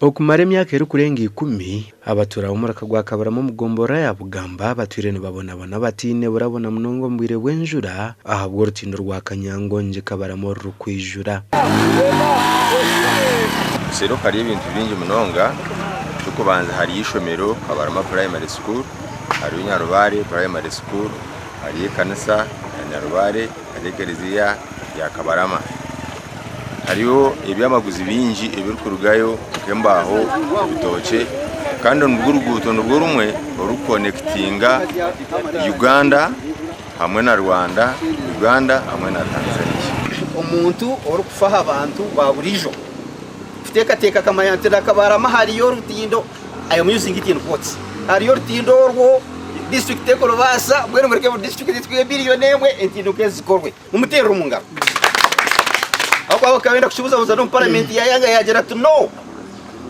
Okumara emyaka erikurenga ikumi, abatuura b'omuraka gwa Kabarama omu gomborora ya Bugamba batwire nibabonabona bataine burabona munonga omu bwire bw'enjura ahabw'orutindo rwa Kanyangongi Kabarama orurikwijura. Busero hariyo ebintu bingi munonga, eky'okubanza hariyo eishomero Kabarama Primary School, hariyo Nyarubare Primary School, hariyo ekanisa ya Nyarubare, hariyo ekereziya ya Kabarama. Hariyo ebyamaguzi bingi ebirikurugayo nk'embaaho, ebitookye kandi nirwo oruguuto nirwo rumwe orurikukonekitinga Uganda hamwe na Rwanda, Uganda hamwe na Tanzania. Omuntu orikufa aha bantu ba buriijo kuteekateeka akamanya nti na Kabarama hariyo orutindo, I am using it in quotes, hariyo orutindo orwo disiturikiti erikurubaasa mbwenu mureke buri disiturikiti etwire biriyoni emwe entindo nk'ezi zikorwe. Mumuteerere omu ngaro. Ahabw'okuba bakaba benda kukibuzabuza n'omu paramenti yaayanga yaagira ati no,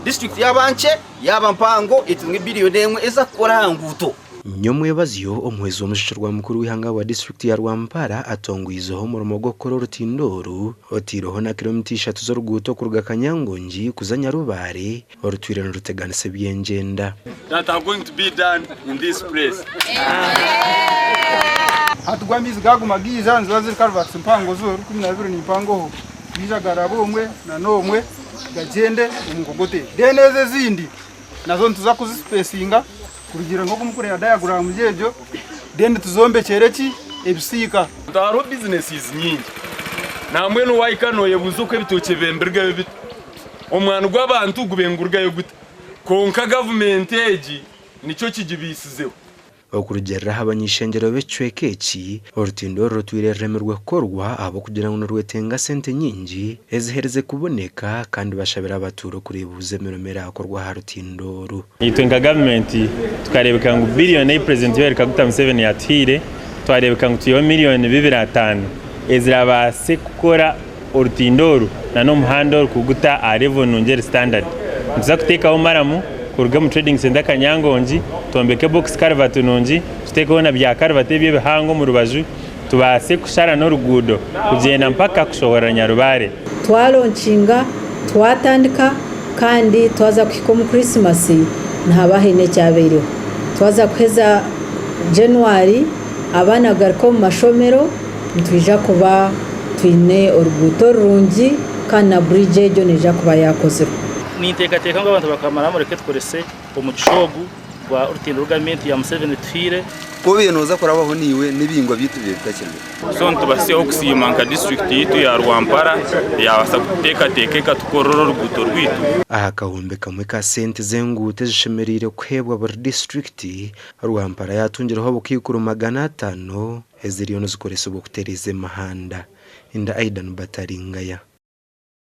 disiturikiti yaaba nkye, yaaba mpango etunge biriyoni emwe eza kukora aha nguuto. Nyomwebazyo, omuhwezi w'omushusharwa mukuru w'eihanga wa disiturikiti ya Rwampara atongwizeho omurimo gw'okukora orutindo oru, oteireho na kilomita ishatu z'oruguuto kuruga Kanyangongi kuza Nyarubare orutwire niruteganisa eby'engyenda. That are going to be done in this place. Hati go amaizi gaguma gaija niziba ziri culverts mpango zo 12 ni mpangoho gaija garaba omwe na n'omwe gagyende omu nkogote then ezo ezindi nazo nituza kuzisipesinga kurugiirira nk'oku mukureeba diagram egyo then tuzombekyere ki ebisiika. Hariho businesses nyingi nambwenu wahika noyebuuza oku ebitookye birugayo bita, omwani gw'abantu gube nigurugayo guta kwonka gavumenti egi nikyo kigibiisizeho. Okurugiirira aha bany'ishengyero b'ekicweka eki, orutindo oru rutwire ruremirwe kukorwa ahabw'okugira ngu nirwetenga sente nyingi eziherize kuboneka kandi bashabire abatuura okureebuuza emirimo eraakorwa aha rutindo oru. Itwe nka gavumenti tukareebeka ngu biriyoni ei Purezidenti Yoweri Kaguta Museveni yaatuhaire, twareebeka ngu twiheho miriyoni bibiri ataano ezirabaase kukora orutindo oru n'omuhanda oru kuguta aha level nungi eri standard. Nituza kuteekaho maramu kuruga omu Trading Centre Kanyangongi, twombeke box culvert nungi, tuteekeho na bya culvert ebi ebihango omu rubaju, tubaase kushara n'oruguudo kugyenda mpaka kushohorera Nyarubare. Twalonkinga, twatandika kandi twaza kuhika omu Krisimasi nihaba haine ekyabaireho. Twaza kuheza January abaana kugaruka omu mashomero nitwija kuba twine oruguuto rurungi kandi na bridge egyo neija kuba yakozirwe. Ninteekateeka ngu abantu bakamaramu mureke tukorese omugisha ogu gwa orutindo oru gavumenti ya Museveni etuhaire. Ku obaire nooza kurabaho naiwe n'ebihingwa byaitu bibaire bitakiriho. So nitubasiiha okusiima nka disiturikiti yaitu ya Rwampara eyabaasa kututeekateeka ekatukorera oruguuto rwaitu. Aha kahumbi kamwe ka sente z'enguuto ezishemereire kuheebwa buri disiturikiti, Rwampara yaatungireho obukaikuru 500 eziriyo nizikoresibwa okutereeza emihanda. Inda Aidan Bataringaya.